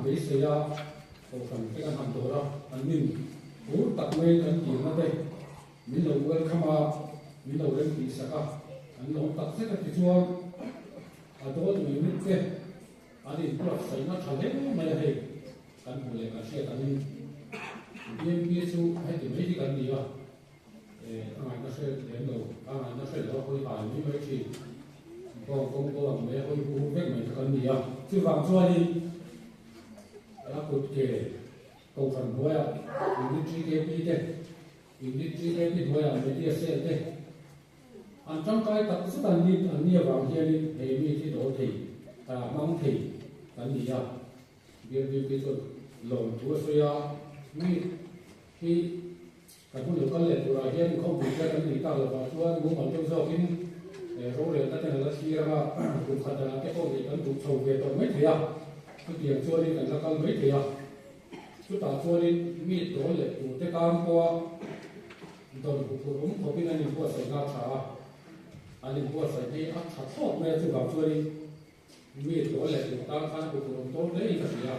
beisei a, Kohhran te kan han dawr a, an nin phur tak mai kan tirna te min lo welcome a, min lo rem tih sak a, an lawm tak zet a tichuan a dawt unit te an inbuatsaihna tha hle mai a hei kan hmuh leh kan hriat angin BMP chu heti mai hi kan ni a, a ngaihna hre lem lo, a ngaihna hre lo a hawi hai mai mai thin, bawng kawng bo ang mai a hawi hu hu vek mai kha kan ni a, chuvang chuanin A kut ke Kohhran hnuaiah Unit GKP te, Unit GKP hnuaiah Media Cell te an tangkai tak zet an ni an ni avang hianin he mi hi dawl thei, hmang thei kan ni a. BLBP chuan lawmthu a sawi a, mi hi kan hun lo kal leh turah hian inkhawmpui te kan nih tak lovah chuan mumal deuh zawkin rorelna ten a la thlir anga kum khat danah te pawh neih kan duh chho ve tawh mai thei a, chutiang chuanin kan la kal mai thei a. Chutah chuanin mi dawl leh tur te tan pawha dawn huphurh awm khawpin an inbuatsaihna a tha a, an inbuatsaih hi a tha thlawt mai a, chuvang chuanin Mi dawl leh tur tan khan huphurh awm dawn hle in ka hria.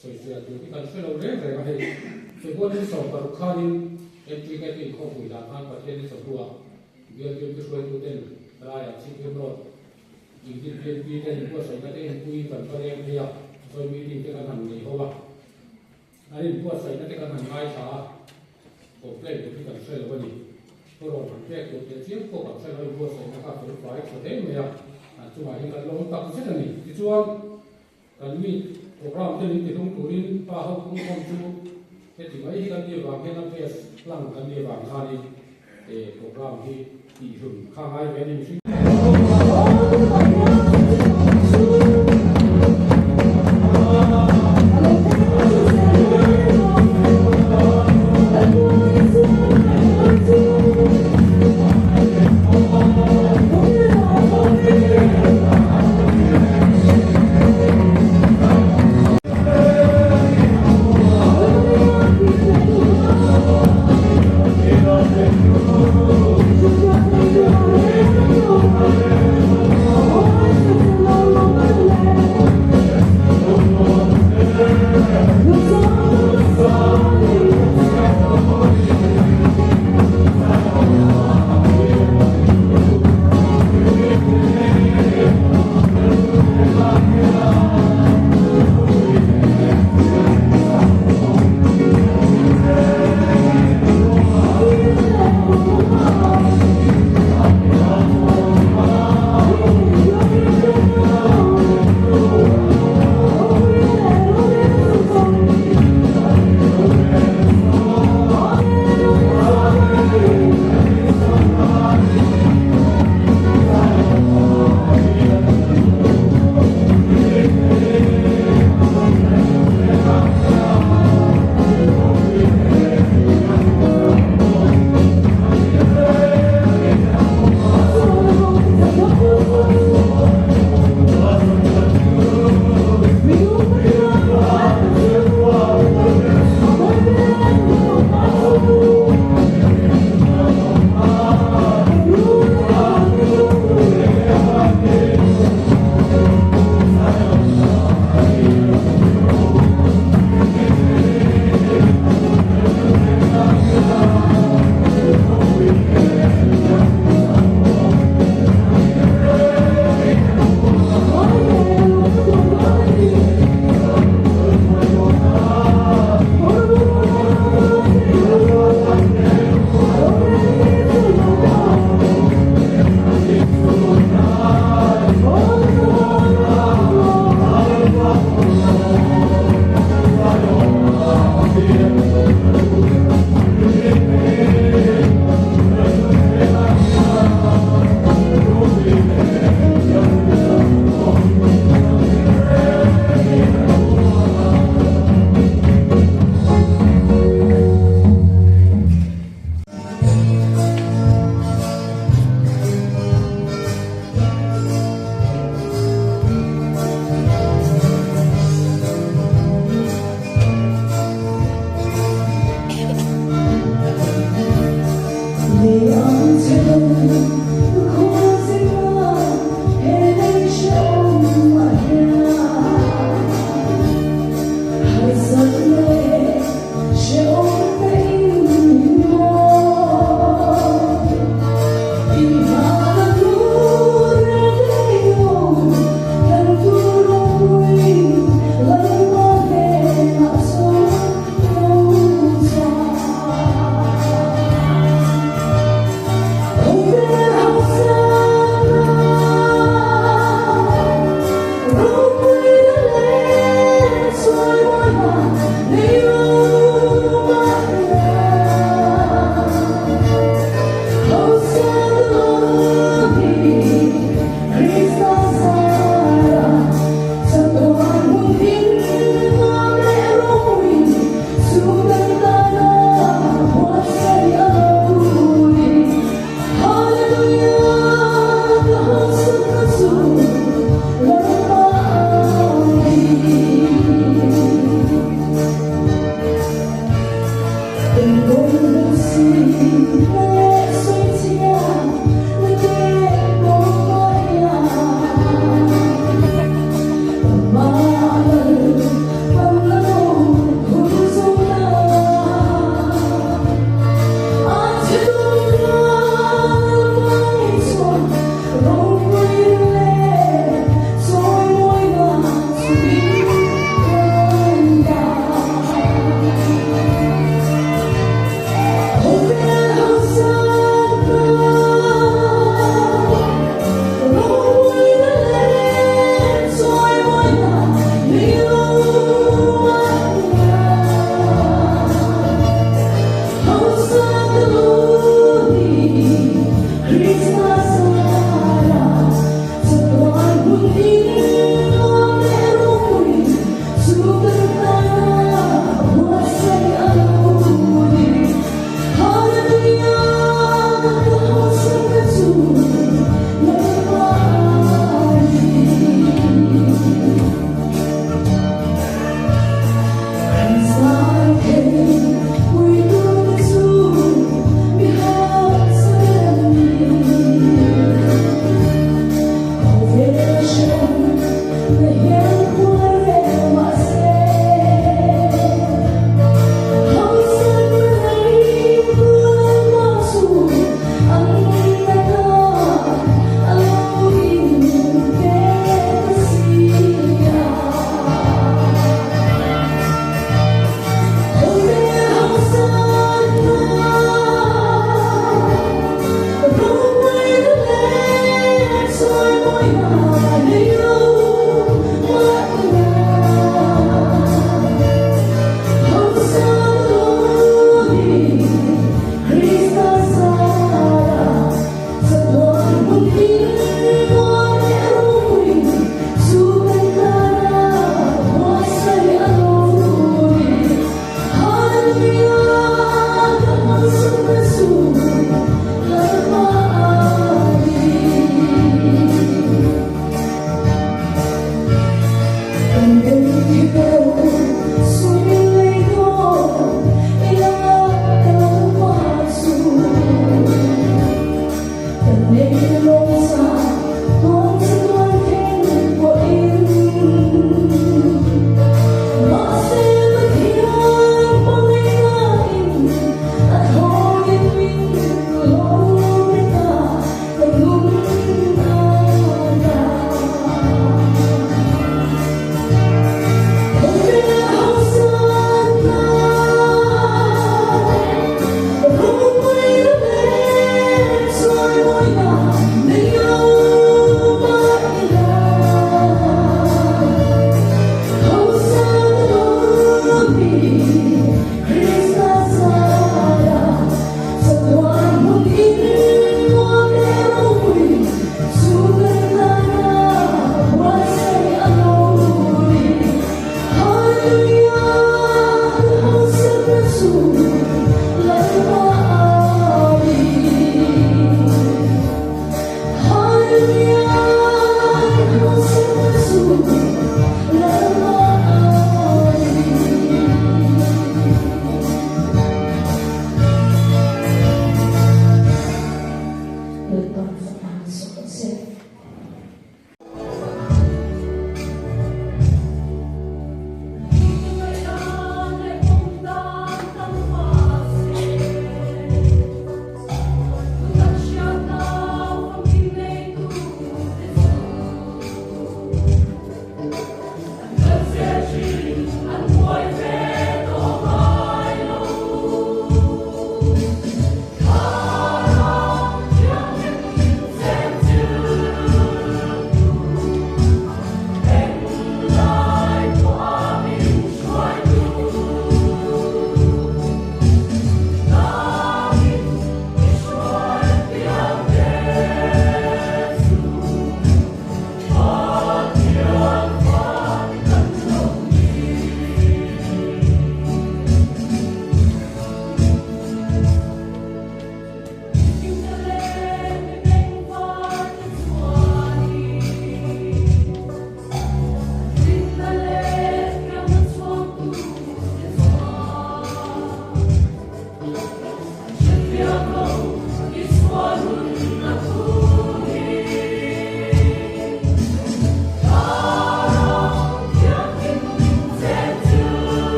Sawisel tur hi kan hre lo reng reng a hei. February 16 khanin MTKT inkhawmpui dan khan Pathian in chawhnuah Bial Bialtu hruaituten laiah Chhipphir North Unit BNP ten inbuatsaihna te enpuiin kan va leng phei a, joint meeting te kan han nei ho a. An inbuatsaihna te kan han ngaithla a, complaint tur hi kan hre lo a ni. Thurawn han pek tur teh chiang pawh kan hre lo, inbuatsaihna kha fel fai tha hle mai a, an chungah hian kan lawm tak zet a ni. Tichuan, kan meet program te min tihlung turin pa ho pungkhawm chu heti mai hi kan ni avang hian a best hlang kan ni avang khanin program hi tihhlun kha ngai ve a ni mihring.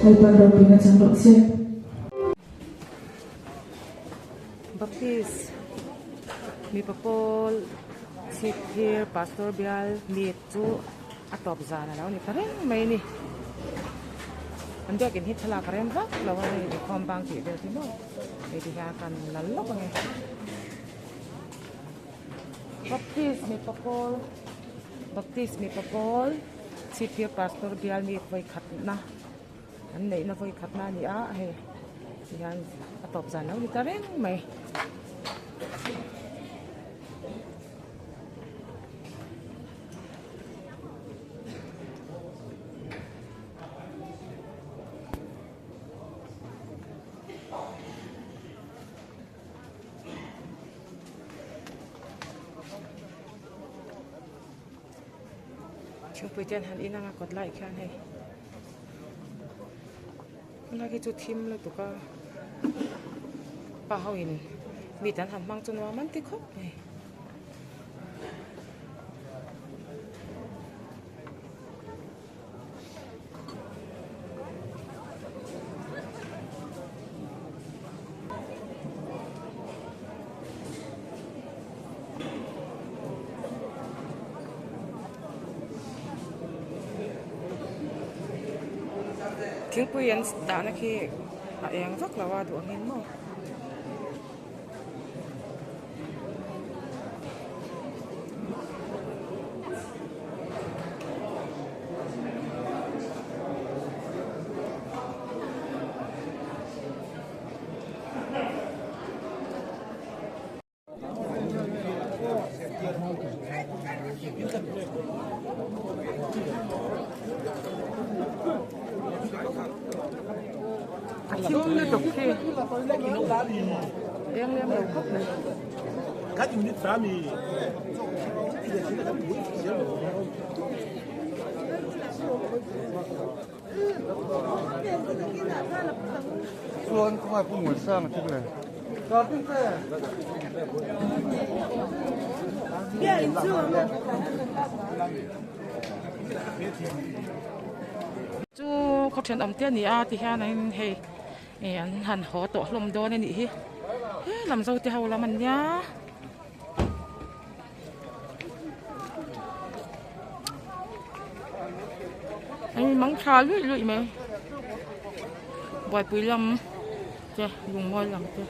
Lalpan ropuina chang rawh se. Baptist mipa pawl chhip phir pastor bial meet chu a tawp zan a lo ni ta reng mai a ni. An biakin hi thlalak a rem vak lo a hei inkhawm bang tih vel hi maw hei ti hian kan lal lawk ang e. Baptist mipa pawl Baptist mipa pawl chhip phir pastor bial meet vawikhatna. An neihna vawi khatna a ni a hei tihian a tawp zan lo ni ta reng mai. Thingpui te an han in anga kawt laiah khian hei helai hi chu thim lutuk a pa ho in meet an han hmang chu nuam an ti khawp mai. Thingpui an dahna khi a eng vak lo a duh angin maw. A thim lutuk khi eng lem lo khawp mai. Chu khaw thenawm te a ni a tihian in hei ih an han haw tawh hlawm dawn a nih hi he lam zo te ho lam an nia. An mang tha luih luih mai buaipui lam te lungmawi lam te.